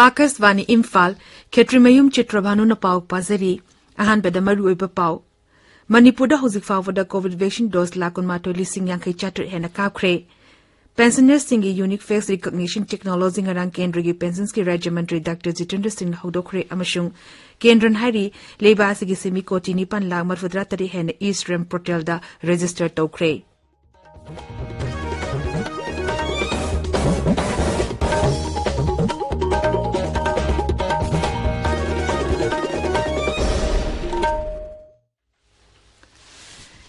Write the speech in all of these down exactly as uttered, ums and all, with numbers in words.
ꯑꯥꯀꯥꯁꯕꯥꯅꯤ ꯏꯝꯐꯥꯜ, ꯈꯦꯇ꯭ꯔꯤꯃꯌꯨꯝ ꯆꯤꯇ꯭ꯔꯚꯥꯅꯨꯅ ꯄꯥꯎ ꯄꯥꯖꯔꯤ꯫ ꯑꯍꯥꯟꯕꯗ ꯃꯔꯨꯑꯣꯏꯕ ꯄꯥꯎ꯫ ꯃꯅꯤꯄꯨꯔꯗ ꯍꯧꯖꯤꯛ ꯐꯥꯎꯕꯗ ꯀꯣꯚꯤꯗ ꯚꯦꯛꯁꯤꯟ ꯗꯣꯁ ꯂꯥꯈ ꯀꯨꯟꯃꯥꯊꯣꯏ ꯂꯤꯁꯤꯡ ꯌꯥꯡꯈꯩ ꯆꯥꯇ꯭ꯔꯦꯠ ꯍꯦꯟꯅ ꯀꯥꯞꯈ꯭ꯔꯦ꯫ ꯄꯦꯟꯁꯅꯔꯁꯤꯡꯒꯤ ꯌꯨꯅꯤꯛ ꯐꯦꯁ ꯔꯤꯀꯣꯒꯅꯤꯁꯟ ꯇꯦꯛꯅꯣꯂꯣꯖꯤ ꯉꯔꯥꯡ ꯀꯦꯟꯗ꯭ꯔꯒꯤ ꯄꯦꯟꯁꯟꯁꯀꯤ ꯔꯥꯖ꯭ꯌ ꯃꯟꯇ꯭ꯔꯤ ꯗꯥꯛꯇꯔ ꯖꯤꯇꯦꯟꯗ꯭ꯔ ꯁꯤꯡꯅ ꯍꯧꯗꯣꯛꯈ꯭ꯔꯦ ꯑꯃꯁꯨꯡ ꯀꯦꯟꯗ꯭ꯔꯅ ꯍꯥꯏꯔꯤ, ꯂꯩꯕꯥꯛ ꯑꯁꯤꯒꯤ ꯁꯤꯟꯃꯤ ꯀꯣꯇꯤ ꯅꯤꯄꯥꯟ ꯂꯥꯈ ꯃꯔꯤꯐꯨꯇꯔꯥ ꯇꯔꯦꯠ ꯍꯦꯟꯅ ꯏ-ꯁ꯭ꯔꯝ ꯄꯣꯔꯇꯦꯜꯗ ꯔꯦꯖꯤꯁꯇꯔ ꯇꯧꯈ꯭ꯔꯦ꯫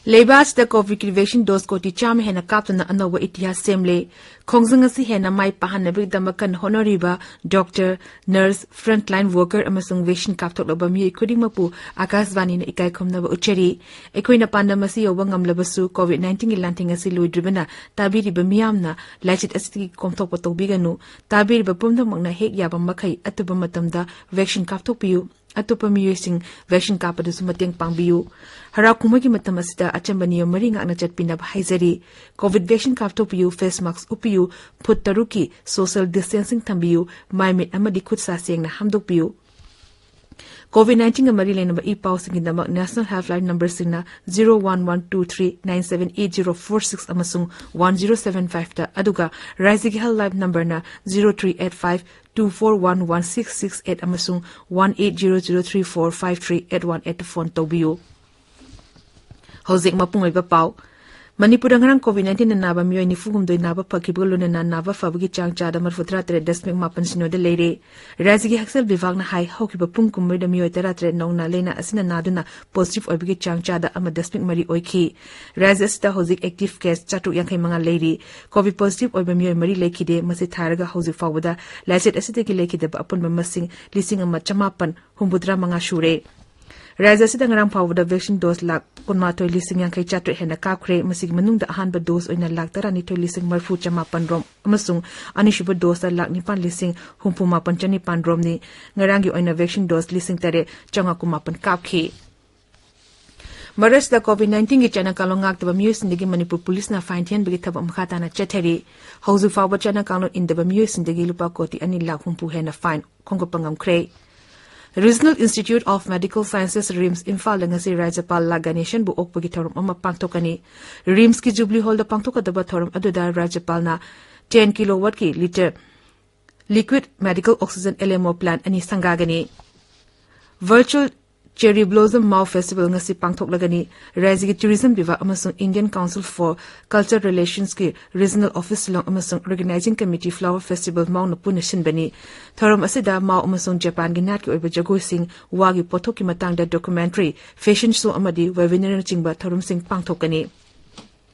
ꯂꯩꯕꯥꯛ ꯑꯁꯤꯗ ꯀꯣꯚꯤꯗꯀꯤ ꯚꯦꯛꯁꯤꯟ ꯗꯣꯁ ꯀꯣꯇꯤ ꯆꯥꯝꯃ ꯍꯦꯟꯅ ꯀꯥꯞꯇꯨꯅ ꯑꯅꯧꯕ ꯏꯇꯤꯍꯥꯁ ꯁꯦꯝꯂꯦ꯫ ꯈꯣꯡꯖꯪ ꯑꯁꯤ ꯍꯦꯟꯅ ꯃꯥꯏ ꯄꯥꯛꯍꯟꯅꯕꯒꯤꯗꯃꯛ ꯀꯟꯅ ꯍꯣꯠꯅꯔꯤꯕ ꯗꯣꯛꯇꯔ, ꯅꯔꯁ, ꯐ꯭ꯔꯟꯠꯂꯥꯏꯟ ꯋꯥꯔꯀꯔ ꯑꯃꯁꯨꯡ ꯚꯦꯛꯁꯤꯟ ꯀꯥꯞꯊꯣꯛꯂꯕ ꯃꯤꯑꯣꯏ ꯈꯨꯗꯤꯡꯃꯛꯄꯨ ꯑꯥꯀꯥꯁꯕꯥꯅꯤꯅ ꯏꯀꯥꯏ ꯈꯨꯝꯅꯕ ꯎꯠꯆꯔꯤ꯫ ꯑꯩꯈꯣꯏꯅ ꯄꯥꯟꯗꯝ ꯑꯁꯤ ꯌꯧꯕ ꯉꯝꯂꯕꯁꯨ, ꯀꯣꯚꯤꯗ ꯅꯥꯏꯟꯇꯤꯟꯒꯤ ꯂꯥꯟꯊꯦꯡ ꯑꯁꯤ ꯂꯣꯏꯗ꯭ꯔꯤꯕꯅ ꯇꯥꯕꯤꯔꯤꯕ ꯃꯤꯌꯥꯝꯅ ꯂꯥꯏꯆꯠ ꯑꯁꯤꯗꯒꯤ ꯀꯣꯝꯊꯣꯛꯄ ꯇꯧꯕꯤꯒꯅꯨ꯫ ꯇꯥꯕꯤꯔꯤꯕ ꯄꯨꯝꯅꯃꯛꯅ ꯍꯦꯛ ꯌꯥꯕ ꯃꯈꯩ ꯑꯊꯨꯕ ꯃꯇꯝꯗ ꯚꯦꯛꯁꯤꯟ ꯀꯥꯞꯊꯣꯛꯄꯤꯌꯨ꯫ ꯑꯇꯣꯞꯄ ꯃꯤꯑꯣꯏꯁꯤꯡ ꯚꯦꯛꯁꯤꯟ ꯀꯥꯞꯄꯗꯁꯨ ꯃꯇꯦꯡ ꯄꯥꯡꯕꯤꯌꯨ꯫ ꯍꯔꯥꯎ ꯀꯨꯝꯍꯩꯒꯤ ꯃꯇꯝ ꯑꯁꯤꯗ ꯑꯆꯝꯕ ꯅꯤꯌꯝ ꯃꯔꯤ ꯉꯥꯛꯅ ꯆꯠꯄꯤꯅꯕ ꯍꯥꯏꯖꯔꯤ꯫ ꯀꯣꯚꯤꯗ ꯚꯦꯛꯁꯤꯟ ꯀꯥꯞꯊꯣꯛꯄꯤꯌꯨ, ꯐꯦꯁ ꯃꯥꯁꯛ ꯎꯞꯄꯤꯌꯨ, ꯐꯨꯠ ꯇꯔꯨꯛꯀꯤ ꯁꯣꯁꯤꯌꯦꯜ ꯗꯤꯁꯇꯦꯟꯁꯤꯡ ꯊꯝꯕꯤꯌꯨ, ꯃꯥꯏ ꯃꯤꯠ ꯑꯃꯗꯤ ꯈꯨꯠ ꯁꯥ ꯁꯦꯡꯅ ꯍꯥꯝꯗꯣꯛꯄꯤꯌꯨ꯫ ꯀꯣꯚꯤꯗ ꯅꯥꯏꯟꯇꯤꯟꯒ ꯃꯔꯤ ꯂꯩꯅꯕ ꯏ ꯄꯥꯎꯁꯤꯡꯒꯤꯗꯃꯛ ꯅꯦꯁꯅꯦꯜ ꯍꯦꯜꯞꯂꯥꯏꯟ ꯅꯝꯕꯔꯁꯤꯡꯅ zero one one two three nine seven eight zero four six ꯑꯃꯁꯨꯡ ꯋꯥꯟ ꯖꯤꯔꯣ ꯁꯚꯦꯟ ꯐꯥꯏꯚꯇ, ꯑꯗꯨꯒ ꯔꯥꯖ꯭ꯌꯒꯤ ꯍꯦꯜꯞꯂꯥꯏꯟ ꯅꯝꯕꯔꯅ zero three eight five two four one one six six eight ꯑꯃꯁꯨꯡ one eight zero zero three four five three eight one ꯑꯩꯠꯇ phone ꯇꯧꯕꯤꯌꯨ꯫ ꯍꯧꯖꯤꯛ ꯃꯄꯨꯡ ꯑꯣꯏꯕ ꯄꯥꯎ꯫ ꯃꯅꯤꯄꯨꯔꯗ ꯉꯔꯥꯡ ꯀꯣꯚꯤꯗ ꯅꯥꯏꯟꯇꯤꯟꯅ ꯅꯥꯕ ꯃꯤꯑꯣꯏ ꯅꯤꯐꯨ ꯍꯨꯝꯗꯣꯏ ꯅꯥꯕ ꯐꯈꯤꯕꯒ ꯂꯣꯏꯅꯅ ꯅꯥꯕ ꯐꯕꯒꯤ ꯆꯥꯡ ꯆꯥꯗ ꯃꯔꯤꯐꯨꯇꯔꯥ ꯇꯔꯦꯠ ꯗꯁꯃꯤꯛ ꯃꯥꯄꯟ ꯁꯤꯅꯣꯗ ꯂꯩꯔꯦ꯫ ꯔꯥꯖ꯭ꯌꯒꯤ ꯍꯛꯁꯦꯜ ꯕꯤꯚꯥꯒꯅ ꯍꯥꯏ, ꯍꯧꯈꯤꯕ ꯄꯨꯡ ꯀꯨꯟꯃꯔꯤꯗ ꯃꯤꯑꯣꯏ ꯇꯔꯥꯇꯔꯦꯠ ꯅꯧꯅ ꯂꯥꯏꯅꯥ ꯑꯁꯤꯅ ꯅꯥꯗꯨꯅ ꯄꯣꯖꯤꯇꯤꯚ ꯑꯣꯏꯕꯒꯤ ꯆꯥꯡ ꯆꯥꯗ ꯑꯃ ꯗꯁꯃꯤꯛ ꯃꯔꯤ ꯑꯣꯏꯈꯤ꯫ ꯔꯥꯖ꯭ꯌ ꯑꯁꯤꯗ ꯍꯧꯖꯤꯛ ꯑꯦꯛꯇꯤꯚ ꯀꯦꯁ ꯆꯥꯇ꯭ꯔꯨꯛ ꯌꯥꯡꯈꯩ ꯃꯉꯥ ꯂꯩꯔꯤ꯫ ꯀꯣꯚꯤꯗ ꯄꯣꯖꯤꯇꯤꯚ ꯑꯣꯏꯕ ꯃꯤꯑꯣꯏ ꯃꯔꯤ ꯂꯩꯈꯤꯗꯦ꯫ ꯃꯁꯤ ꯊꯥꯔꯒ ꯍꯧꯖꯤꯛ ꯐꯥꯎꯕꯗ ꯂꯥꯏꯆꯠ ꯑꯁꯤꯗꯒꯤ ꯂꯩꯈꯤꯗꯕ ꯑꯄꯨꯟꯕ ꯃꯁꯤꯡ ꯂꯤꯁꯤꯡ ꯑꯃ ꯆꯃꯥꯄꯟ ꯍꯨꯝꯐꯨꯇꯔꯥ ꯃꯉꯥ ꯁꯨꯔꯦ꯫ ꯔꯥꯖ꯭ꯌ ꯑꯁꯤꯗ ꯉꯔꯥꯡ ꯐꯥꯎꯕꯗ ꯚꯦꯛꯁꯤꯟ ꯗꯣꯁ ꯂꯥꯈ ꯀꯨꯟꯃꯥꯊꯣꯏ ꯂꯤꯁꯤꯡ ꯌꯥꯡꯈꯩ ꯆꯥꯇ꯭ꯔꯦꯠ ꯍꯦꯟꯅ ꯀꯥꯞꯈ꯭ꯔꯦ꯫ ꯃꯁꯤꯒꯤ ꯃꯅꯨꯡꯗ ꯑꯍꯥꯟꯕ ꯗꯣꯁ ꯑꯣꯏꯅ ꯂꯥꯈ ꯇꯔꯥꯅꯤꯊꯣꯏ ꯂꯤꯁꯤꯡ ꯃꯔꯤꯐꯨ ꯆꯃꯥꯄꯟ ꯔꯣꯝ ꯑꯃꯁꯨꯡ ꯑꯅꯤꯁꯨꯕ ꯗꯣꯁꯇ ꯂꯥꯈ ꯅꯤꯄꯥꯟ ꯂꯤꯁꯤꯡ ꯍꯨꯝꯐꯨ ꯃꯥꯄꯟ ꯆꯅꯤꯄꯥꯟ ꯔꯣꯝꯅꯤ꯫ ꯉꯔꯥꯡꯒꯤ ꯑꯣꯏꯅ ꯚꯦꯛꯁꯤꯟ ꯗꯣꯁ ꯂꯤꯁꯤꯡ ꯇꯔꯦꯠ ꯆꯥꯝꯃꯉꯥ ꯀꯨꯟꯃꯥꯄꯟ ꯀꯥꯞꯈꯤ꯫ ꯃꯔꯛꯁꯤꯗ COVID nineteen ꯒꯤ ꯆꯠꯅ ꯀꯥꯡꯂꯣꯟ ꯉꯥꯛꯇꯕ ꯃꯤꯑꯣꯏꯁꯤꯡꯗꯒꯤ ꯃꯅꯤꯄꯨꯔ ꯄꯨꯂꯤꯁꯅ fine ꯊꯤꯍꯟꯕꯒꯤ ꯊꯕꯛ ꯃꯈꯥ ꯇꯥꯅ ꯆꯠꯊꯔꯤ꯫ ꯍꯧꯖꯤꯛ ꯐꯥꯎꯕ ꯆꯠꯅ ꯀꯥꯡꯂꯣꯟ ꯏꯟꯗꯕ ꯃꯤꯑꯣꯏꯁꯤꯡꯗꯒꯤ ꯂꯨꯄꯥ ꯀꯣꯇꯤ ꯑꯅꯤ ꯂꯥꯈ ꯍꯨꯝꯐꯨ ꯍꯦꯟꯅ fine ꯈꯣꯝꯒꯠꯄ ꯉꯝꯈ꯭ꯔꯦ꯫ Regional Institute of Medical Sciences, RIMS, ꯏꯝꯐꯥꯜꯗ ꯉꯁꯤ ꯔꯥꯖ꯭ꯌꯄꯥꯜ ꯂꯥ ꯒꯅꯦꯁꯟꯕꯨ ꯑꯣꯛꯄꯒꯤ ꯊꯧꯔꯝ ꯑꯃ ꯄꯥꯡꯊꯣꯛꯀꯅꯤ꯫ ꯔꯤꯝꯁꯀꯤ ꯖꯨꯕꯂꯤ ꯍꯣꯜꯗ ꯄꯥꯡꯊꯣꯛꯀꯗꯕ ꯊꯧꯔꯝ ꯑꯗꯨꯗ ꯔꯥꯖ꯭ꯌꯄꯥꯜꯅ ten kilowatt ꯀꯤ litre liquid medical oxygen, LMO, plant ꯑꯅꯤ ꯁꯪꯒꯥꯒꯅꯤ꯫ Virtual Cherry Blossom Mao Festival ꯉꯁꯤ ꯄꯥꯡꯊꯣꯛꯂꯒꯅꯤ꯫ ꯔꯥꯖ꯭ꯌꯒꯤ Tourism Vibhag ꯑꯃꯁꯨꯡ Indian Council for Cultural Relations ꯀꯤ Regional Office Shillong ꯑꯃꯁꯨꯡ Organizing Committee Flower Festival ꯃꯥꯎꯅ ꯄꯨꯟꯅ ꯁꯤꯟꯕꯅꯤ꯫ ꯊꯧꯔꯝ ꯑꯁꯤꯗ ꯃꯥꯎ ꯑꯃꯁꯨꯡ ꯖꯄꯥꯟꯒꯤ ꯅꯥꯠꯀꯤ ꯑꯣꯏꯕ ꯖꯒꯣꯏꯁꯤꯡ, ꯋꯥꯒꯤ ꯄꯣꯠꯊꯣꯛꯀꯤ ꯃꯇꯥꯡꯗ documentary, fashion show ꯑꯃꯗꯤ webinar ꯅꯆꯤꯡꯕ ꯊꯧꯔꯝꯁꯤꯡ ꯄꯥꯡꯊꯣꯛꯀꯅꯤ꯫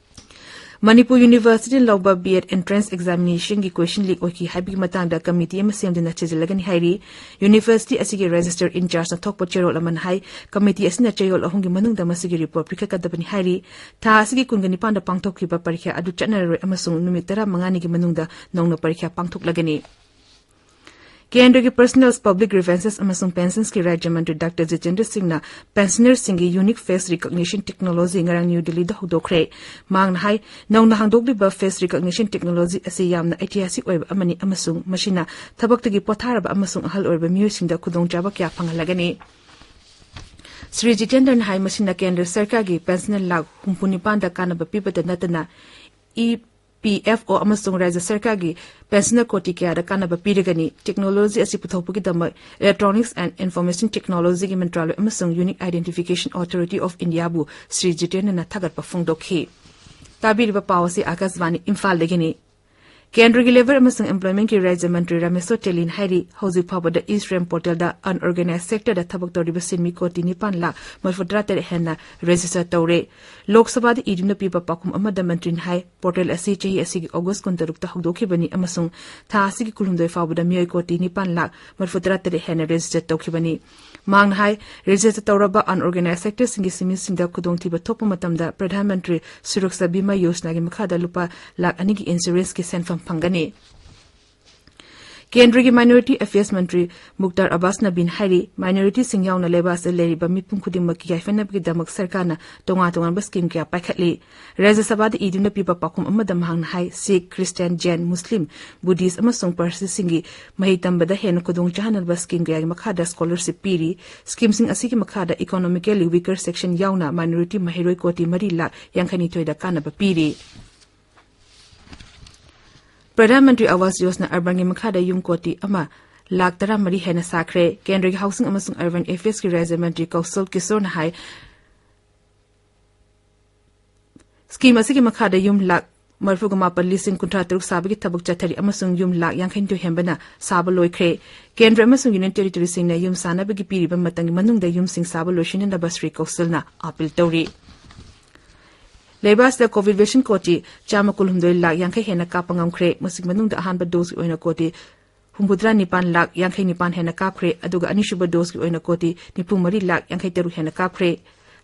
ꯃꯅꯤꯄꯨꯔ University ꯅ ꯂꯧꯕ B.Ed entrance examination ꯒꯤ question leak ꯑꯣꯏꯈꯤ ꯍꯥꯏꯕꯒꯤ ꯃꯇꯥꯡꯗ committee ꯑꯃ ꯁꯦꯝꯗꯨꯅ ꯊꯤꯖꯤꯜꯂꯒꯅꯤ ꯍꯥꯏꯔꯤ꯫ University ꯑꯁꯤꯒꯤ registrar in charge ꯅ ꯊꯣꯛꯄ ꯆꯦꯔꯣꯜ ꯑꯃꯅ ꯍꯥꯏ, committee ꯑꯁꯤꯅ ꯆꯌꯣꯜ ꯑꯍꯨꯝꯒꯤ ꯃꯅꯨꯡꯗ ꯃꯁꯤꯒꯤ report ꯄꯤꯈꯠꯀꯗꯕꯅꯤ ꯍꯥꯏꯔꯤ꯫ ꯊꯥ ꯑꯁꯤꯒꯤ ꯀꯨꯟꯒ ꯅꯤꯄꯥꯟꯗ ꯄꯥꯡꯊꯣꯛꯈꯤꯕ ꯄꯔꯤꯈ꯭ꯌꯥ ꯑꯗꯨ ꯆꯠꯅꯔꯔꯣꯏ ꯑꯃꯁꯨꯡ ꯅꯨꯃꯤꯠ ꯇꯔꯥꯃꯉꯥꯅꯤꯒꯤ ꯃꯅꯨꯡꯗ ꯅꯧꯅ ꯄꯔꯤꯈ꯭ꯌꯥ ꯄꯥꯡꯊꯣꯛꯂꯒꯅꯤ꯫ ꯀꯦꯟꯗ꯭ꯔꯒꯤ Personnel, Public Grievances ꯑꯃꯁꯨꯡ Pensions ꯀꯤ ꯔꯥꯖ꯭ꯌ ꯃꯟꯇ꯭ꯔꯤ Doctor ꯖꯤꯇꯦꯟꯗ꯭ꯔ ꯁꯤꯡꯅ pensioner ꯁꯤꯡꯒꯤ unique face recognition technology ꯉꯔꯥꯡ ꯅ꯭ꯌꯨ ꯗꯤꯜꯂꯤꯗ ꯍꯧꯗꯣꯛꯈ꯭ꯔꯦ꯫ ꯃꯍꯥꯛꯅ ꯍꯥꯏ, ꯅꯧꯅ ꯍꯥꯡꯗꯣꯛꯂꯤꯕ face recognition technology ꯑꯁꯤ ꯌꯥꯝꯅ ꯑꯩꯇꯤꯍꯥꯁꯤꯛ ꯑꯣꯏꯕ ꯑꯃꯅꯤ ꯑꯃꯁꯨꯡ ꯃꯁꯤꯅ ꯊꯕꯛꯇꯒꯤ ꯄꯣꯊꯥꯔꯕ ꯑꯃꯁꯨꯡ ꯑꯍꯜ ꯑꯣꯏꯔꯕ ꯃꯤꯑꯣꯏꯁꯤꯡꯗ ꯈꯨꯗꯣꯡꯆꯥꯕ ꯀꯌꯥ ꯐꯪꯍꯜꯂꯒꯅꯤ꯫ ꯁ꯭ꯔꯤ ꯖꯤꯇꯦꯟꯗ꯭ꯔꯅ ꯍꯥꯏ, ꯃꯁꯤꯅ ꯀꯦꯟꯗ꯭ꯔ ꯁꯔꯀꯥꯔꯒꯤ pensioner ꯂꯥꯈ ꯍꯨꯝꯐꯨ ꯅꯤꯄꯥꯟꯗ ꯀꯥꯟꯅꯕ ꯄꯤꯕꯇ ꯅꯠꯇꯅ, ꯏ ꯄꯤ ꯑꯦꯐ ꯑꯣ ꯑꯃꯁꯨꯡ ꯔꯥꯖ꯭ꯌ ꯁꯔꯀꯥꯔꯒꯤ pensioner ꯀꯣꯇꯤ ꯀꯌꯥꯗ ꯀꯥꯟꯅꯕ ꯄꯤꯔꯒꯅꯤ꯫ Technology ꯑꯁꯤ ꯄꯨꯊꯣꯛꯄꯒꯤꯗꯃꯛ Electronics and Information Technology ꯒꯤ ꯃꯟꯇ꯭ꯔꯥꯂꯣꯏ ꯑꯃꯁꯨꯡ Unique Identification Authority of India ꯕꯨ ꯁ꯭ꯔꯤ ꯖꯤꯇꯦꯟꯗ꯭ꯔꯅ ꯊꯥꯒꯠꯄ ꯐꯣꯡꯗꯣꯛꯈꯤ꯫ ꯇꯥꯕꯤꯔꯤꯕ ꯄꯥꯎ ꯑꯁꯤ ꯑꯥꯀꯥꯁꯕꯥꯅꯤ ꯏꯝꯐꯥꯜꯗꯒꯤꯅꯤ꯫ ꯀꯦꯟꯗ꯭ꯔꯒꯤ Labour ꯑꯃꯁꯨꯡ Employment ꯀꯤ ꯔꯥꯖ꯭ꯌ ꯃꯟꯇ꯭ꯔꯤ ꯔꯥꯃꯦꯁ꯭ꯋꯔ ꯇꯦꯂꯤꯅ ꯍꯥꯏꯔꯤ, ꯍꯧꯖꯤꯛ ꯐꯥꯎꯕꯗ E-Shram portal ꯗ unorganised sector ꯗ ꯊꯕꯛ ꯇꯧꯔꯤꯕ ꯁꯤꯟꯃꯤ ꯀꯣꯇꯤ ꯅꯤꯄꯥꯟ ꯂꯥꯈ ꯃꯔꯤꯐꯨ ꯇꯔꯥ ꯇꯔꯦꯠ ꯍꯦꯟꯅ register ꯇꯧꯔꯦ꯫ ꯂꯣꯛ ꯁꯚꯥꯗ ꯏꯗꯨꯅ ꯄꯤꯕ ꯄꯥꯎꯈꯨꯝ ꯑꯃꯗ ꯃꯟꯇ꯭ꯔꯤꯅ ꯍꯥꯏ, portal ꯑꯁꯤ ꯆꯍꯤ ꯑꯁꯤꯒꯤ ꯑꯣꯒꯁ ꯀꯨꯟꯇꯔꯨꯛꯇ ꯍꯧꯗꯣꯛꯈꯤꯕꯅꯤ ꯑꯃꯁꯨꯡ ꯊꯥ ꯑꯁꯤꯒꯤ ꯀꯨꯟꯍꯨꯝꯗꯣꯏ ꯐꯥꯎꯕꯗ ꯃꯤꯑꯣꯏ ꯀꯣꯇꯤ ꯅꯤꯄꯥꯟ ꯂꯥꯈ ꯃꯔꯤꯐꯨ ꯇꯔꯥ ꯇꯔꯦꯠ ꯍꯦꯟꯅ register ꯇꯧꯈꯤꯕꯅꯤ꯫ ꯃꯍꯥꯛꯅ ꯍꯥꯏ, register ꯇꯧꯔꯕ unorganised sector ꯁꯤꯡꯒꯤ ꯁꯤꯟꯃꯤꯁꯤꯡꯗ ꯈꯨꯗꯣꯡꯊꯤꯕ ꯊꯣꯛꯄ ꯃꯇꯝꯗ ꯄ꯭ꯔꯙꯥꯟ ꯃꯟꯇ꯭ꯔꯤ ꯁꯨꯔꯛꯁꯥ ꯕꯤꯃꯥ ꯌꯣꯖꯅꯥꯒꯤ ꯃꯈꯥꯗ ꯂꯨꯄꯥ ꯂꯥꯈ ꯑꯅꯤꯒꯤ insurance ꯀꯤ ꯁꯦꯟꯐꯝ ꯐꯪꯒꯅꯤ꯫ ꯀꯦꯟꯗ꯭ꯔꯒꯤ Minority Affairs ꯃꯟꯇ꯭ꯔꯤ ꯃꯨꯛꯇꯥꯔ ꯑꯕꯥꯁ ꯅꯕꯤꯟ ꯍꯥꯏꯔꯤ, ꯃꯥꯏꯅꯣꯔꯤꯇꯤꯁꯤꯡ ꯌꯥꯎꯅ ꯂꯩꯕꯥꯛ ꯑꯁꯤꯗ ꯂꯩꯔꯤꯕ ꯃꯤꯄꯨꯝ ꯈꯨꯗꯤꯡꯃꯛꯀꯤ ꯌꯥꯏꯐꯅꯕꯒꯤꯗꯃꯛ ꯁꯔꯀꯥꯔꯅ ꯇꯣꯉꯥꯟ ꯇꯣꯉꯥꯟꯕ ꯁ꯭ꯀꯤꯝ ꯀꯌꯥ ꯄꯥꯏꯈꯠꯂꯤ꯫ ꯔꯥꯖ꯭ꯌ ꯁꯚꯥꯗ ꯏꯗꯨꯅ ꯄꯤꯕ ꯄꯥꯎꯈꯨꯝ ꯑꯃꯗ ꯃꯍꯥꯛꯅ ꯍꯥꯏ, ꯁꯤꯈ, ꯈ꯭ꯔꯤꯁꯇꯤꯌꯥꯟ, ꯖꯦꯟ, ꯃꯨꯁꯂꯤꯝ, ꯕꯨꯙꯤꯁ ꯑꯃꯁꯨꯡ ꯄꯥꯔꯁꯤꯁꯤꯡꯒꯤ ꯃꯍꯩ ꯇꯝꯕꯗ ꯍꯦꯟꯅ ꯈꯨꯗꯣꯡ ꯆꯥꯍꯟꯅꯕ ꯁ꯭ꯀꯤꯝ ꯀꯌꯥꯒꯤ ꯃꯈꯥꯗ ꯁ꯭ꯀꯣꯂꯔꯁꯤꯞ ꯄꯤꯔꯤ꯫ ꯁ꯭ꯀꯤꯝꯁꯤꯡ ꯑꯁꯤꯒꯤ ꯃꯈꯥꯗ economically weaker section ꯌꯥꯎꯅ ꯃꯥꯏꯅꯣꯔꯤꯇꯤ ꯃꯍꯩꯔꯣꯏ ꯀꯣꯇꯤ ꯃꯔꯤ ꯂꯥꯈ ꯌꯥꯡꯈꯩꯅꯤꯊꯣꯏꯗ ꯀꯥꯟꯅꯕ ꯄꯤꯔꯤ꯫ ꯄ꯭ꯔꯙꯥꯟ ꯃꯟꯇ꯭ꯔꯤ ꯑꯋꯥꯁ ꯌꯣꯖꯅꯥ ꯑꯔꯕꯥꯟꯒꯤ ꯃꯈꯥꯗ ꯌꯨꯝ ꯀꯣꯇꯤ ꯑꯃ ꯂꯥꯈ ꯇꯔꯥꯃꯔꯤ ꯍꯦꯟꯅ ꯁꯥꯈ꯭ꯔꯦ꯫ ꯀꯦꯟꯗ꯭ꯔꯒꯤ ꯍꯥꯎꯁꯤꯡ ꯑꯃꯁꯨꯡ ꯑꯔꯕꯥꯟ ꯑꯦꯐꯤꯌꯔꯁꯀꯤ ꯔꯥꯖ꯭ꯌ ꯃꯟꯇ꯭ꯔꯤ ꯀꯧꯁꯜ ꯀꯤꯁꯣꯔꯅ ꯍꯥꯏ, ꯁ꯭ꯀꯤꯝ ꯑꯁꯤꯒꯤ ꯃꯈꯥꯗ ꯌꯨꯝ ꯂꯥꯈ ꯃꯔꯤꯐꯨꯒ ꯃꯥꯄꯟ ꯂꯤꯁꯤꯡ ꯀꯨꯟꯊ꯭ꯔꯥ ꯇꯔꯨꯛ ꯁꯥꯕꯒꯤ ꯊꯕꯛ ꯆꯠꯊꯔꯤ ꯑꯃꯁꯨꯡ ꯌꯨꯝ ꯂꯥꯈ ꯌꯥꯡꯈꯩꯅꯤꯊꯣꯏ ꯍꯦꯟꯕꯅ ꯁꯥꯕ ꯂꯣꯏꯈ꯭ꯔꯦ꯫ ꯀꯦꯟꯗ꯭ꯔ ꯑꯃꯁꯨꯡ ꯌꯨꯅꯤꯌꯟ ꯇꯦꯔꯤꯇꯣꯔꯤꯁꯤꯡꯅ ꯌꯨꯝ ꯁꯥꯅꯕꯒꯤ ꯄꯤꯔꯤꯕ ꯃꯇꯝꯒꯤ ꯃꯅꯨꯡꯗ ꯌꯨꯝꯁꯤꯡ ꯁꯥꯕ ꯂꯣꯏꯁꯤꯟꯅꯅꯕ ꯁ꯭ꯔꯤ ꯀꯧꯁꯜꯅ ꯑꯥꯄꯤꯜ ꯇꯧꯔꯤ꯫ ꯂꯩꯕꯥꯛ ꯑꯁꯤꯗ ꯀꯣꯚꯤꯗ ꯚꯦꯛꯁꯤꯟ ꯀꯣꯇꯤ ꯆꯥꯝꯃ ꯀꯨꯟꯍꯨꯝꯗꯣꯏ ꯂꯥꯈ ꯌꯥꯡꯈꯩ ꯍꯦꯟꯅ ꯀꯥꯞꯄ ꯉꯝꯈ꯭ꯔꯦ꯫ ꯃꯁꯤꯒꯤ ꯃꯅꯨꯡꯗ ꯑꯍꯥꯟꯕ ꯗꯣꯁꯀꯤ ꯑꯣꯏꯅ ꯀꯣꯇꯤ ꯍꯨꯝꯐꯨꯇꯔꯥ ꯅꯤꯄꯥꯟ ꯂꯥꯈ ꯌꯥꯡꯈꯩ ꯅꯤꯄꯥꯟ ꯍꯦꯟꯅ ꯀꯥꯞꯈ꯭ꯔꯦ, ꯑꯗꯨꯒ ꯑꯅꯤꯁꯨꯕ ꯗꯣꯁꯀꯤ ꯑꯣꯏꯅ ꯀꯣꯇꯤ ꯅꯤꯐꯨ ꯃꯔꯤ ꯂꯥꯈ ꯌꯥꯡꯈꯩ ꯇꯔꯨꯛ ꯍꯦꯟꯅ ꯀꯥꯞꯈ꯭ꯔꯦ꯫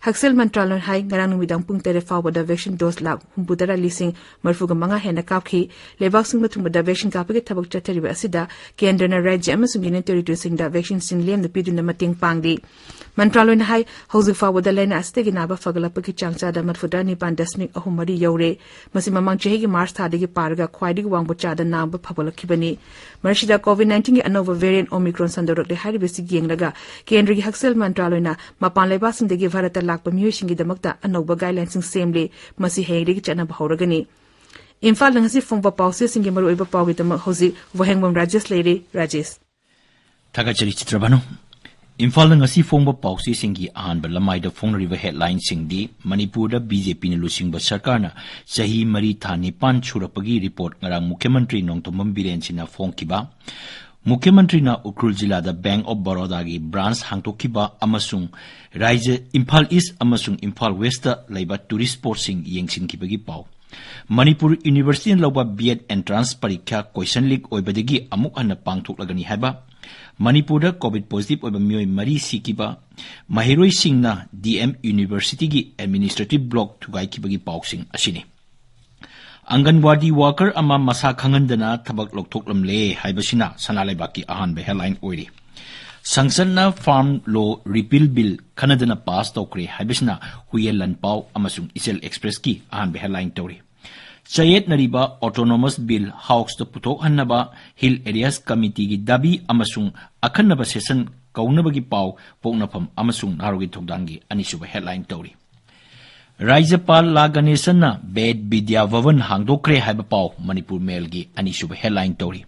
ꯍꯛꯁꯦꯜ ꯃꯟꯇ꯭ꯔꯥꯂꯣꯏꯅ ꯍꯥꯏ, ꯉꯔꯥꯡ ꯅꯨꯃꯤꯗꯥꯡ ꯄꯨꯡ ꯇꯔꯦꯠ ꯐꯥꯎꯕꯗ ꯚꯦꯛꯁꯤꯟ ꯗꯣꯁ ꯂꯥꯈ ꯍꯨꯝꯐꯨꯇꯔꯥ ꯂꯤꯁꯤꯡ ꯃꯔꯤꯐꯨꯒ ꯃꯉꯥ ꯍꯦꯟꯅ ꯀꯥꯞꯈꯤ꯫ ꯂꯩꯕꯥꯛ ꯁꯤꯟꯕ ꯊꯨꯡꯕꯗ ꯚꯦꯛꯁꯤꯟ ꯀꯥꯞꯄꯒꯤ ꯊꯕꯛ ꯆꯠꯊꯔꯤꯕ ꯑꯁꯤꯗ ꯀꯦꯟꯗ꯭ꯔꯅ ꯔꯥꯖ꯭ꯌ ꯑꯃꯁꯨꯡ ꯌꯨꯅꯤꯌꯟ ꯇꯦꯔꯤꯇꯣꯔꯤꯁꯤꯡꯗ ꯚꯦꯛꯁꯤꯟꯁꯤꯡ ꯂꯦꯝꯅ ꯄꯤꯗꯨꯅ ꯃꯇꯦꯡ ꯄꯥꯡꯂꯤ꯫ ꯃꯟꯇ꯭ꯔꯥꯂꯣꯏꯅ ꯍꯥꯏ, ꯍꯧꯖꯤꯛ ꯐꯥꯎꯕꯗ ꯂꯥꯏꯅꯥ ꯑꯁꯤꯗꯒꯤ ꯅꯥꯕ ꯐꯒꯠꯂꯛꯄꯒꯤ ꯆꯥꯡ ꯆꯥꯗ ꯃꯔꯤꯐꯨꯇꯔꯥ ꯅꯤꯄꯥꯟ ꯗꯁꯃꯤꯛ ꯑꯍꯨꯝ ꯃꯔꯤ ꯌꯧꯔꯦ꯫ ꯃꯁꯤ ꯃꯃꯥꯡ ꯆꯍꯤꯒꯤ ꯃꯥꯔꯆ ꯊꯥꯗꯒꯤ ꯄꯥꯔꯒ ꯈ꯭ꯋꯥꯏꯗꯒꯤ ꯋꯥꯡꯕ ꯆꯥꯗ ꯅꯥꯕ ꯐꯒꯠꯂꯛꯈꯤꯕꯅꯤ꯫ ꯃꯁꯤꯗ ꯀꯣꯚꯤꯗ ꯅꯥꯏꯟꯇꯤꯟꯒꯤ ꯑꯅꯧꯕ ꯚꯦꯔꯤꯌꯦꯟ ꯑꯣꯃꯤꯀ꯭ꯔꯣꯟ ꯁꯟꯗꯣꯔꯛꯂꯦ ꯍꯥꯏꯔꯤꯕꯁꯤ ꯌꯦꯡꯂꯒ ꯀꯦꯟꯗ꯭ꯔꯒꯤ ꯍꯛꯁꯦꯜ ꯃꯟꯇ꯭ꯔꯥꯂꯣꯏꯅ ꯃꯄꯥꯟ ꯂꯩꯕꯥꯛꯁꯤꯡꯗꯒꯤ ꯚꯥꯔꯠꯇ ꯂꯥꯛꯄ ꯃꯤꯑꯣꯏꯁꯤꯡꯒꯤꯗꯃꯛꯇ ꯑꯅꯧꯕ ꯒꯥꯏꯗꯂꯥꯏꯟꯁꯤꯡ ꯁꯦꯝꯂꯤ꯫ ꯃꯁꯤ ꯍꯌꯦꯡꯗꯒꯤ ꯆꯠꯅꯕ ꯍꯧꯔꯒꯅꯤ꯫ ꯏꯝꯐꯥꯜꯗ ꯉꯁꯤ ꯐꯣꯡꯕ ꯄꯥꯎꯆꯦꯁꯤꯡꯒꯤ ꯃꯔꯨꯑꯣꯏꯕ ꯄꯥꯎꯒꯤꯗꯃꯛ ꯍꯧꯖꯤꯛ ꯋꯥꯍꯦꯡꯕꯝ ꯔꯥꯖꯦꯁ ꯂꯩꯔꯦ꯫ ꯔꯥꯖꯦꯁ꯫ ꯊꯥꯒꯠꯆꯔꯤ ꯆꯤꯇ꯭ꯔꯕꯥꯅꯨ꯫ ꯏꯝꯐꯥꯜꯗ ꯉꯁꯤ ꯐꯣꯡꯕ ꯄꯥꯎꯆꯦꯁꯤꯡꯒꯤ ꯑꯍꯥꯟꯕ ꯂꯃꯥꯏꯗ ꯐꯣꯡꯅꯔꯤꯕ ꯍꯦꯗꯂꯥꯏꯟꯁꯤꯡꯗꯤ, ꯃꯅꯤꯄꯨꯔꯗ ꯕꯤ ꯖꯦ ꯄꯤꯅ ꯂꯨꯆꯤꯡꯕ ꯁꯔꯀꯥꯔꯅ ꯆꯍꯤ ꯃꯔꯤ ꯊꯥ ꯅꯤꯄꯥꯟ ꯁꯨꯔꯛꯄꯒꯤ ꯔꯤꯄꯣꯔꯠ ꯉꯔꯥꯡ ꯃꯨꯈ꯭ꯌ ꯃꯟꯇ꯭ꯔꯤ ꯅꯣꯡꯊꯣꯝꯕꯝ ꯕꯤꯔꯦꯟ ꯁꯤꯡꯅ ꯐꯣꯡꯈꯤꯕ, ꯃꯨꯈ꯭ꯌ ꯃꯟꯇ꯭ꯔꯤꯅ ꯎꯈ꯭ꯔꯨꯜ ꯖꯤꯂꯥꯗ ꯕꯦꯡꯛ ꯑꯣꯐ ꯕꯔꯣꯗꯥꯒꯤ ꯕ꯭ꯔꯥꯟꯆ ꯍꯥꯡꯗꯣꯛꯈꯤꯕ ꯑꯃꯁꯨꯡ ꯔꯥꯏꯖ꯭ꯌ ꯏꯝꯐꯥꯜ ꯏꯁ꯭ꯠ ꯑꯃꯁꯨꯡ ꯏꯝꯐꯥꯜ ꯋꯦꯁ꯭ꯠꯇ ꯂꯩꯕ ꯇꯨꯔꯤꯁ꯭ꯠ ꯁ꯭ꯄꯣꯠꯁꯤꯡ ꯌꯦꯡꯁꯤꯟꯈꯤꯕꯒꯤ ꯄꯥꯎ꯫ ꯃꯅꯤꯄꯨꯔ ꯌꯨꯅꯤꯚꯔꯁꯤꯇꯤꯅ ꯂꯧꯕ ꯕꯤ ꯑꯦꯗ ꯑꯦꯟꯇ꯭ꯔꯥꯟꯁ ꯄꯔꯤꯈ꯭ꯌꯥ ꯀꯣꯏꯁꯟ ꯂꯤꯛ ꯑꯣꯏꯕꯗꯒꯤ ꯑꯃꯨꯛ ꯍꯟꯅ ꯄꯥꯡꯊꯣꯛꯂꯒꯅꯤ ꯍꯥꯏꯕ꯫ ꯃꯅꯤꯄꯨꯔꯗ ꯀꯣꯚꯤꯗ ꯄꯣꯖꯤꯇꯤꯚ ꯑꯣꯏꯕ ꯃꯤꯑꯣꯏ ꯃꯔꯤ ꯁꯤꯈꯤꯕ꯫ ꯃꯍꯩꯔꯣꯏꯁꯤꯡꯅ ꯗꯤ ꯑꯦꯝ ꯌꯨꯅꯤꯚꯔꯁꯤꯇꯤꯒꯤ ꯑꯦꯗꯃꯤꯅꯤꯁꯇ꯭ꯔꯦꯇꯤꯚ ꯕ꯭ꯂꯣꯛ ꯊꯨꯒꯥꯏꯈꯤꯕꯒꯤ ꯄꯥꯎꯁꯤꯡ ꯑꯁꯤꯅꯤ꯫ ꯑꯪꯒꯟꯋꯥꯗꯤ ꯋꯥꯀꯔ ꯑꯃ ꯃꯁꯥ ꯈꯪꯍꯟꯗꯅ ꯊꯕꯛ ꯂꯧꯊꯣꯛꯂꯝꯂꯦ ꯍꯥꯏꯕꯁꯤꯅ ꯁꯅꯥ ꯂꯩꯕꯥꯛꯀꯤ ꯑꯍꯥꯟꯕ ꯍꯦꯗꯂꯥꯏꯟ ꯑꯣꯏꯔꯤ꯫ ꯁꯪꯁꯠꯅ ꯐꯥꯔꯝ ꯂꯣ ꯔꯤꯄꯤꯜ ꯕꯤꯜ ꯈꯟꯅꯗꯅ ꯄꯥꯁ ꯇꯧꯈ꯭ꯔꯦ ꯍꯥꯏꯕꯁꯤꯅ ꯍꯨꯌꯦꯟ ꯂꯥꯟꯄꯥꯎ ꯑꯃꯁꯨꯡ ꯏꯆꯦꯜ ꯑꯦꯛꯁꯄ꯭ꯔꯦꯁꯀꯤ ꯑꯍꯥꯟꯕ ꯍꯦꯗꯂꯥꯏꯟ ꯇꯧꯔꯤ꯫ ꯆꯌꯦꯠꯅꯔꯤꯕ ꯑꯣꯇꯣꯅꯣꯃꯁ ꯕꯤꯜ ꯍꯥꯎꯁꯇ ꯄꯨꯊꯣꯛꯍꯟꯅꯕ ꯍꯤꯜ ꯑꯦꯔꯤꯌꯥꯁ ꯀꯃꯤꯇꯤꯒꯤ ꯗꯥꯕꯤ ꯑꯃꯁꯨꯡ ꯑꯈꯟꯅꯕ ꯁꯦꯁꯟ ꯀꯧꯅꯕꯒꯤ ꯄꯥꯎ ꯄꯣꯛꯅꯐꯝ ꯑꯃꯁꯨꯡ ꯅꯍꯥꯔꯣꯜꯒꯤ ꯊꯧꯗꯥꯡꯒꯤ ꯑꯅꯤꯁꯨꯕ ꯍꯦꯗꯂꯥꯏꯟ ꯇꯧꯔꯤ꯫ ꯔꯥꯖ꯭ꯌꯄꯥꯜ ꯂꯥ ꯒꯅꯦꯁꯟꯅ ꯕꯦꯗ ꯕꯤꯗ꯭ꯌꯥ ꯚꯕꯟ ꯍꯥꯡꯗꯣꯛꯈ꯭ꯔꯦ ꯍꯥꯏꯕ ꯄꯥꯎ ꯃꯅꯤꯄꯨꯔ ꯃꯦꯜꯒꯤ ꯑꯅꯤꯁꯨꯕ ꯍꯦꯗꯂꯥꯏꯟ ꯇꯧꯔꯤ꯫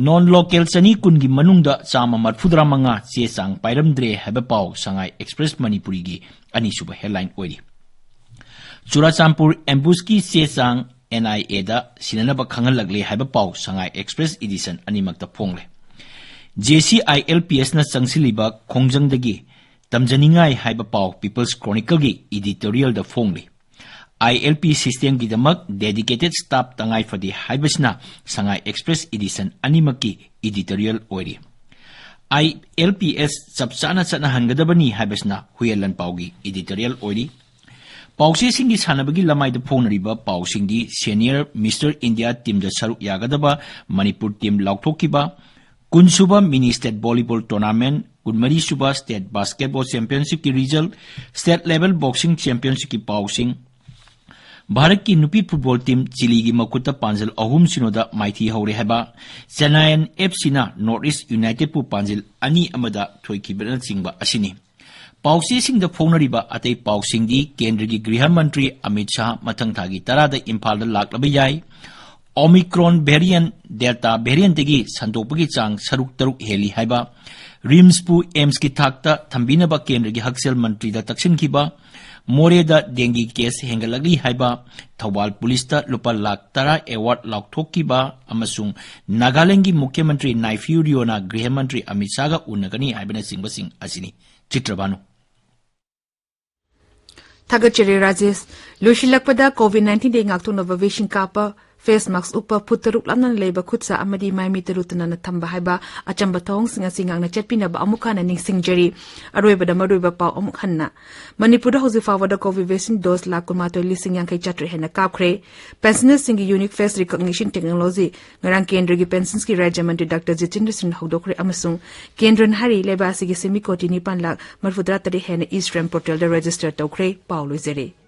ꯅꯣꯟ ꯂꯣꯀꯦꯜ ꯆꯅꯤ ꯀꯨꯟꯒꯤ ꯃꯅꯨꯡꯗ ꯆꯥꯝꯃ ꯃꯔꯤꯐꯨꯇꯔꯥ ꯃꯉꯥ ꯆꯦ ꯆꯥꯡ ꯄꯥꯏꯔꯝꯗ꯭ꯔꯦ ꯍꯥꯏꯕ ꯄꯥꯎ ꯁꯉꯥꯏ ꯑꯦꯛꯁꯄ꯭ꯔꯦꯁ ꯃꯅꯤꯄꯨꯔꯤꯒꯤ ꯑꯅꯤꯁꯨꯕ ꯍꯦꯗꯂꯥꯏꯟ ꯑꯣꯏꯔꯤ꯫ ꯆꯨꯔꯥꯆꯥꯟꯄꯨꯔ ꯑꯦꯝꯕꯨꯁꯀꯤ ꯆꯦ ꯆꯥꯡ ꯑꯦꯟ ꯑꯥꯏ ꯑꯦꯗ ꯁꯤꯟꯅꯅꯕ ꯈꯪꯍꯜꯂꯛꯂꯦ ꯍꯥꯏꯕ ꯄꯥꯎ ꯁꯉꯥꯏ ꯑꯦꯛꯁꯄ꯭ꯔꯦꯁ ꯏꯗꯤꯁꯟ ꯑꯅꯤꯃꯛꯇ ꯐꯣꯡꯂꯦ꯫ J C I L P ꯑꯦꯁꯅ ꯆꯪꯁꯤꯜꯂꯤꯕ ꯈꯣꯡꯖꯪꯗꯒꯤ ꯇꯝꯖꯅꯤꯡꯉꯥꯏ ꯍꯥꯏꯕ ꯄꯥꯎ ꯄꯤꯄꯜꯁ ꯀ꯭ꯔꯣꯅꯤꯀꯜꯒꯤ ꯏꯗꯤꯇꯣꯔꯤꯌꯦꯜꯗ ꯐꯣꯡꯂꯤ꯫ ꯑꯥꯏ ꯑꯦꯜ ꯄꯤ ꯁꯤꯁꯇꯦꯝꯒꯤꯗꯃꯛ ꯗꯦꯗꯤꯀꯦꯇꯦꯗ ꯁ꯭ꯇꯥꯐ ꯇꯉꯥꯏ ꯐꯗꯦ ꯍꯥꯏꯕꯁꯤꯅ ꯁꯉꯥꯏ ꯑꯦꯛꯁꯄ꯭ꯔꯦꯁ ꯏꯗꯤꯁꯟ ꯑꯅꯤꯃꯛꯀꯤ ꯏꯗꯤꯇꯣꯔꯤꯌꯦꯜ ꯑꯣꯏꯔꯤ꯫ ꯑꯥꯏ ꯑꯦꯜ ꯄꯤ ꯑꯦꯁ ꯆꯞ ꯆꯥꯅ ꯆꯠꯅꯍꯟꯒꯗꯕꯅꯤ ꯍꯥꯏꯕꯁꯤꯅ ꯍꯨꯌꯦꯟ ꯂꯥꯟꯄꯥꯎꯒꯤ ꯏꯗꯤꯇꯣꯔꯤꯌꯦꯜ ꯑꯣꯏꯔꯤ꯫ ꯄꯥꯎꯆꯦꯁꯤꯡꯒꯤ ꯁꯥꯟꯅꯕꯒꯤ ꯂꯃꯥꯏꯗ ꯐꯣꯡꯅꯔꯤꯕ ꯄꯥꯎꯁꯤꯡꯗꯤ ꯁꯦꯅꯤꯌꯔ ꯃꯤꯁꯇꯔ ꯏꯟꯗꯤꯌꯥ ꯇꯤꯝꯗ ꯁꯔꯨꯛ ꯌꯥꯒꯗꯕ ꯃꯅꯤꯄꯨꯔ ꯇꯤꯝ ꯂꯥꯎꯊꯣꯛꯈꯤꯕ, ꯀꯨꯟꯁꯨꯕ ꯃꯤꯅꯤ ꯁ꯭ꯇꯦꯠ ꯚꯣꯂꯤꯕꯣꯜ ꯇꯣꯔꯅꯥꯃꯦꯟꯠ, ꯀꯨꯟꯃꯔꯤꯁꯨꯕ ꯁ꯭ꯇꯦꯠ ꯕꯥꯁꯀꯦꯠꯕꯣꯜ ꯆꯦꯝꯄꯤꯌꯟꯁꯤꯞꯀꯤ ꯔꯤꯖꯜꯠ, ꯁ꯭ꯇꯦꯠ ꯂꯦꯚꯦꯜ ꯕꯣꯛꯁꯤꯡ ꯆꯦꯝꯄꯤꯌꯟꯁꯤꯞꯀꯤ ꯄꯥꯎꯁꯤꯡ, ꯚꯥꯔꯠꯀꯤ ꯅꯨꯄꯤ ꯐꯨꯠꯕꯣꯜ ꯇꯤꯝ ꯆꯤꯂꯤꯒꯤ ꯃꯈꯨꯠꯇ ꯄꯥꯟꯖꯜ ꯑꯍꯨꯝ ꯁꯤꯅꯣꯗ ꯃꯥꯏꯊꯤ ꯍꯧꯔꯦ ꯍꯥꯏꯕ, ꯆꯦꯟꯅꯥꯏꯌꯟ ꯑꯦꯐ ꯁꯤꯅ ꯅꯣꯔꯠ ꯏꯁ ꯌꯨꯅꯥꯏꯇꯦꯗꯄꯨ ꯄꯥꯟꯖꯜ ꯑꯅꯤ ꯑꯃꯗ ꯊꯣꯏꯈꯤꯕꯅꯆꯤꯡꯕ ꯑꯁꯤꯅꯤ꯫ ꯄꯥꯎꯆꯦꯁꯤꯡꯗ ꯐꯣꯡꯅꯔꯤꯕ ꯑꯇꯩ ꯄꯥꯎꯁꯤꯡꯗꯤ ꯀꯦꯟꯗ꯭ꯔꯒꯤ ꯒ꯭ꯔꯤꯍ ꯃꯟꯇ꯭ꯔꯤ ꯑꯃꯤꯠ ꯁꯥꯍ ꯃꯊꯪ ꯊꯥꯒꯤ ꯇꯔꯥꯗ ꯏꯝꯐꯥꯜꯗ ꯂꯥꯛꯂꯕ ꯌꯥꯏ, ꯑꯣꯃꯤꯀ꯭ꯔꯣꯟ ꯚꯦꯔꯤꯌꯟꯠ ꯗꯦꯜꯇꯥ ꯚꯦꯔꯤꯌꯟꯠꯇꯒꯤ ꯁꯟꯗꯣꯛꯄꯒꯤ ꯆꯥꯡ ꯁꯔꯨꯛ ꯇꯔꯨꯛ ꯍꯦꯜꯂꯤ ꯍꯥꯏꯕ, ꯔꯤꯝꯁꯄꯨ ꯑꯦꯝꯁꯀꯤ ꯊꯥꯛꯇ ꯊꯝꯕꯤꯅꯕ ꯀꯦꯟꯗ꯭ꯔꯒꯤ ꯍꯛꯁꯦꯜ ꯃꯟꯇ꯭ꯔꯤꯗ ꯇꯛꯁꯤꯟꯈꯤꯕ, ꯃꯣꯔꯦꯗ ꯗꯦꯡꯒꯤ ꯀꯦꯁ ꯍꯦꯟꯒꯠꯂꯛꯂꯤ ꯍꯥꯏꯕ, ꯊꯧꯕꯥꯜ ꯄꯨꯂꯤꯁꯇ ꯂꯨꯄꯥ ꯂꯥꯈ ꯇꯔꯥ ꯑꯦꯋꯥꯔꯗ ꯂꯥꯎꯊꯣꯛꯈꯤꯕ ꯑꯃꯁꯨꯡ ꯅꯥꯒꯥꯂꯦꯟꯗꯒꯤ ꯃꯨꯈ꯭ꯌ ꯃꯟꯇ꯭ꯔꯤ ꯅꯥꯏꯐꯤꯌꯨ ꯔꯤꯑꯣꯅ ꯒ꯭ꯔꯤꯍ ꯃꯟꯇ꯭ꯔꯤ ꯑꯃꯤꯠ ꯁꯥꯍꯒ ꯎꯅꯒꯅꯤ ꯍꯥꯏꯕꯅꯆꯤꯡꯕꯁꯤꯡ ꯑꯁꯤꯅꯤ꯫ ꯆꯤꯇ꯭ꯔꯕꯥꯅꯨ꯫ ꯊꯥꯒꯠꯆꯔꯤ ꯔꯥꯖꯦꯁ꯫ ꯂꯣꯏꯁꯤꯜꯂꯛꯄꯗ ꯀꯣꯚꯤꯗ ꯅꯥꯏꯟꯇꯤꯟꯗꯒꯤ ꯉꯥꯛꯊꯣꯛꯅꯕ ꯚꯦꯛꯁꯤꯟ ꯀꯥꯞꯄ ꯐꯦꯁ ꯃꯥꯛꯁ ꯎꯞꯄ, ꯐꯨꯠ ꯇꯔꯨꯛ ꯂꯥꯞꯅꯅ ꯂꯩꯕ ꯈꯨꯠ ꯁꯥ ꯑꯃꯗꯤ ꯃꯥꯏ ꯃꯤꯠ ꯇꯔꯨ ꯇꯅꯥꯟꯅ ꯊꯝꯕ ꯍꯥꯏꯕ ꯑꯆꯝꯕ ꯊꯧꯑꯣꯡꯁꯤꯡ ꯑꯁꯤ ꯉꯥꯛꯅ ꯆꯠꯄꯤꯅꯕ ꯑꯃꯨꯛ ꯍꯟꯅ ꯅꯤꯡꯁꯤꯡꯖꯔꯤ꯫ ꯑꯔꯣꯏꯕꯗ ꯃꯔꯨꯑꯣꯏꯕ ꯄꯥꯎ ꯑꯃꯨꯛ ꯍꯟꯅ꯫ ꯃꯅꯤꯄꯨꯔꯗ ꯍꯧꯖꯤꯛ ꯐꯥꯎꯕꯗ ꯀꯣꯚꯤꯚꯦꯛꯁꯤꯟ ꯗꯣꯁ ꯂꯥꯈ ꯀꯨꯟꯃꯥꯊꯣꯏ ꯂꯤꯁꯤꯡ ꯌꯥꯡꯈꯩ ꯆꯥꯇ꯭ꯔꯦꯠ ꯍꯦꯟꯅ ꯀꯥꯞꯈ꯭ꯔꯦ꯫ ꯄꯦꯟꯁꯅꯔꯁꯤꯡꯒꯤ ꯌꯨꯅꯤꯛ ꯐꯦꯁ ꯔꯤꯀꯣꯒꯅꯤꯁꯟ ꯇꯦꯛꯅꯣꯂꯣꯖꯤ ꯉꯔꯥꯡ ꯀꯦꯟꯗ꯭ꯔꯒꯤ ꯄꯦꯟꯁꯟꯁꯀꯤ ꯔꯥꯖ꯭ꯌ ꯃꯟꯇ꯭ꯔꯤ ꯗꯥꯛꯇꯔ ꯖꯤꯇꯦꯟꯗ꯭ꯔ ꯁꯤꯡꯅ ꯍꯧꯗꯣꯛꯈ꯭ꯔꯦ ꯑꯃꯁꯨꯡ ꯀꯦꯟꯗ꯭ꯔꯅ ꯍꯥꯏꯔꯤ, ꯂꯩꯕꯥꯛ ꯑꯁꯤꯒꯤ ꯁꯦꯟꯃꯤꯠ ꯀꯣꯇꯤ ꯅꯤꯄꯥꯟ ꯂꯥꯈ ꯃꯔꯤꯐꯨ ꯇꯔꯥ ꯇꯔꯦꯠ ꯍꯦꯟꯅ ꯏ-ꯁ꯭ꯔꯦꯝ ꯄꯣꯔꯇꯦꯜꯗ ꯔꯦꯖꯤꯁꯇꯔ ꯇꯧꯈ꯭ꯔꯦ꯫ ꯄꯥꯎ ꯂꯣꯏꯖꯔꯦ꯫